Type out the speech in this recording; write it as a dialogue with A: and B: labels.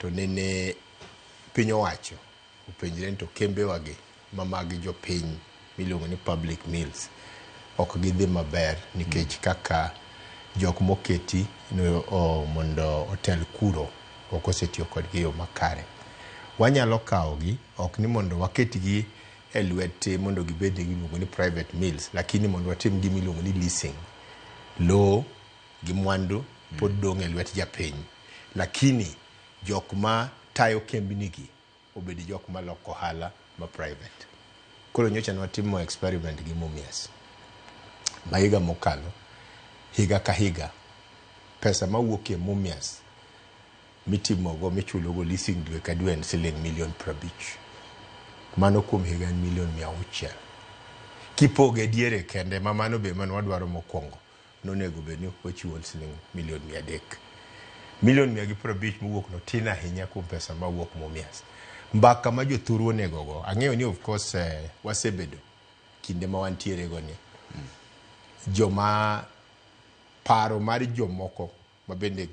A: To nene piny owacho openjre ni to kembewagi ma mag jopiny miluongo ni public mills ok gidhi maber nikech kaka jok moketi no, mondo otel kuro ok osetiyo kodgi e yo makare. Wanyalo kawogi ok ni mondo waketgi e lwet mondo gibed ni giluongo ni private mills, lakini mondo watim gima iluongo ni leasing. Lowo gi mwandu pod dong' e lwet japiny, lakini jok ma tayo kembni gi obed jok ma loko ohala ma private. Koro nyocha ne watimo experiment gi Mumias ma higa mokalo, higa ka higa pesa mawuok e Mumias mitimogo michulogo leasing dwe ka dwe en siling milion 50. Mano kuom higa en milion 600. Kipoge diere kende ma mano be mane wadwaro mokwongo nonego bed ni wachiwo siling milion 300. Milion 150 mowuok no tin ahinya kuom pesa mawuok Mumias. Mbaka ma jothuru onego go, ang'eyo ni of course wasebedo kinde ma wantiere go ni joma paro mar jomoko ma bende